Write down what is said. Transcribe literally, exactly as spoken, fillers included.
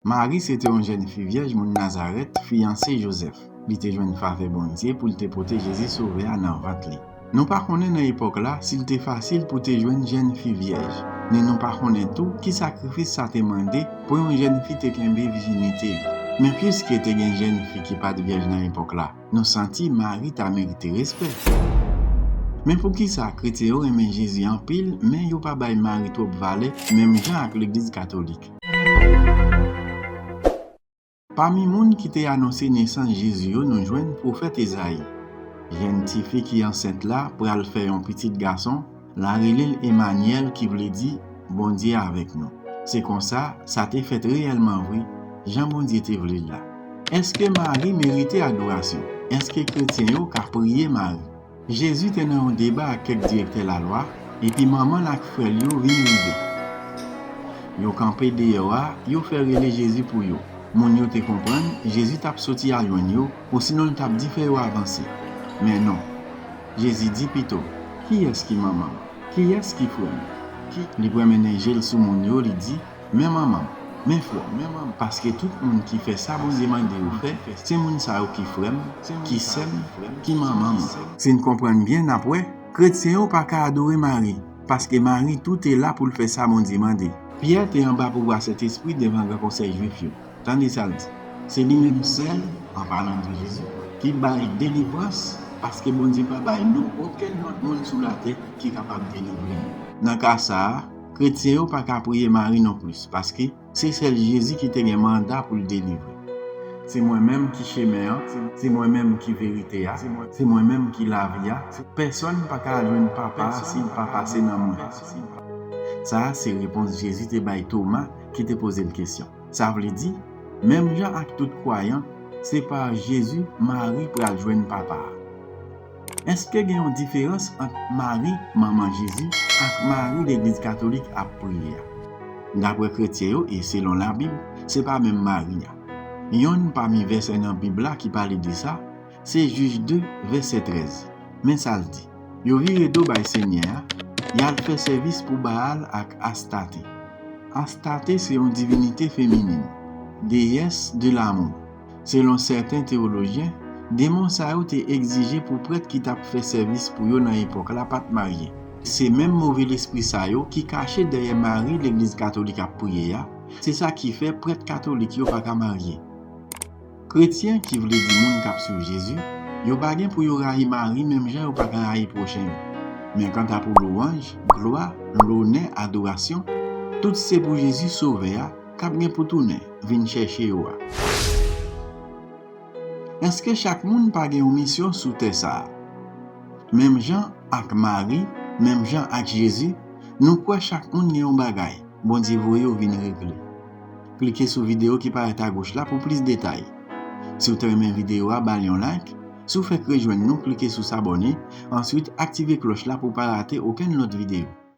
Mari se te yon jèn fi vyèj moun Nazarèt, fiyanse Jozèf. Li te jwenn favè Bondye pou l te pote Jezi Sovè a nan vant li. Nou pa konnen nan epòk la si l te fasil pou te jwenn jèn fi vyèj, ni nou pa konnen tou ki sakrifis sa te mande pou yon jèn fi te kenbe vijinite li. Men piske te gen jèn fi ki pa t vyèj nan epòk la, nou santi Mari ta merite respè. Men poukisa kretyen yo renmen Jezi anpil, men yo pa bay Mari twòp valè, menm jan ak Legliz Katolik? Pami moun ki te anonse nesans Jezi yo, nou jwenn pwofèt Ezayi. Jèn tifi ki ansent la pral fè yon pitit gason, l a rele l Emanyèl, ki vle di Bondye avèk nou. Se konsa, sa te fèt reyèlman vre, jan Bondye te vle l la. Èske Mari merite adorasyon? Èske kretyen yo ka priye Mari? Jezi te nan yon deba ak kèk direktè lalwa, epi manman l ak frè l yo vin rive. Yo kanpe deyò a, yo fè rele Jezi pou yo. Moun yo te konprann Jezi t ap soti al jwenn yo, osinon l t ap di fè yo avanse. Men non. Jezi di pito, "Kiyès ki manman m? Kiyès ki frè m?" Ki li pran mennen je l sou moun yo, li di, "Men manman m, men frè m, men manman m, paske tout moun ki fè sa Bondye mande yo fè, se moun sa yo ki frè m, ki sè m, ki manman m." Si n konprann byen, n ap wè, kretyen yo pa ka adore Mari, paske Mari tou te la pou l fè sa Bondye mande. Pyè te anba pouvwa Sentespri devan Gran Konsèy Jwif yo. Tande sa l di, "Se li menm sèl, an palan de Jezi, ki bay delivrans, paske Bondye pa bay nou okenn lòt moun sou latè ki kapab delivre nou." Nan ka sa a, kretyen yo pa ka priye Mari non plis, paske se sèl Jezi ki te gen manda pou l delivre. "Se mwen menm ki chemen an, se mwen menm ki verite a, se mwen menm ki lavi a. Pèsonn pa ka al jwenn Papa a si l pa pase nan mwen." Sa a se repons Jezi te bay Toma ki te poze l kesyon. Sa vle di, menm jan ak tout kwayan, se pa Jezi Mari pral jwenn Papa a. Èske gen yon diferans ant Mari, manman Jezi, ak Mari Legliz Katolik ap priye a? Daprè kretyen yo e selon Labib, se pa menm Mari a. Yonn pami vèsè nan Bib la ki pale de sa, se Jij de, vèsè trèz. Men sa l di, "Yo vire do bay Senyè a, y al fè sèvis pou Baal ak Astate." Astate se yon divinite feminin, déesse de l'amour. Selon sèten teyolojyen, demon sa yo te egzije pou prèt ki t ap fè sèvis pou yo nan epòk la pa t marye. Se menm move lespri sa yo ki kache dèyè Mari Legliz Katolik ap priye a, se sa ki fè prèt katolik yo pa ka marye. Kretyen, ki vle di moun k ap swiv Jezi, yo pa gen pou yo rayi Mari menm jan yo pa ka rayi pwochen yo. Men kanta pou lwanj, glwa, lonè, adorasyon, tout se pou Jezi Sovè a k ap gen pou tounen vin chèche yo a. Èske chak moun pa gen yon misyon sou tè sa a? Menm jan ak Mari, menm jan ak Jezi, nou kwè chak moun gen yon bagay Bondye voye yo vin regle. Klike sou videyo ki parèt agoch la pou plis detay. Si w te renmen videyo a, ba l yon like. Si w fèk rejwenn nou, klike sou sabòne, answit aktive klòch la pou w pa rate okenn lòt videyo.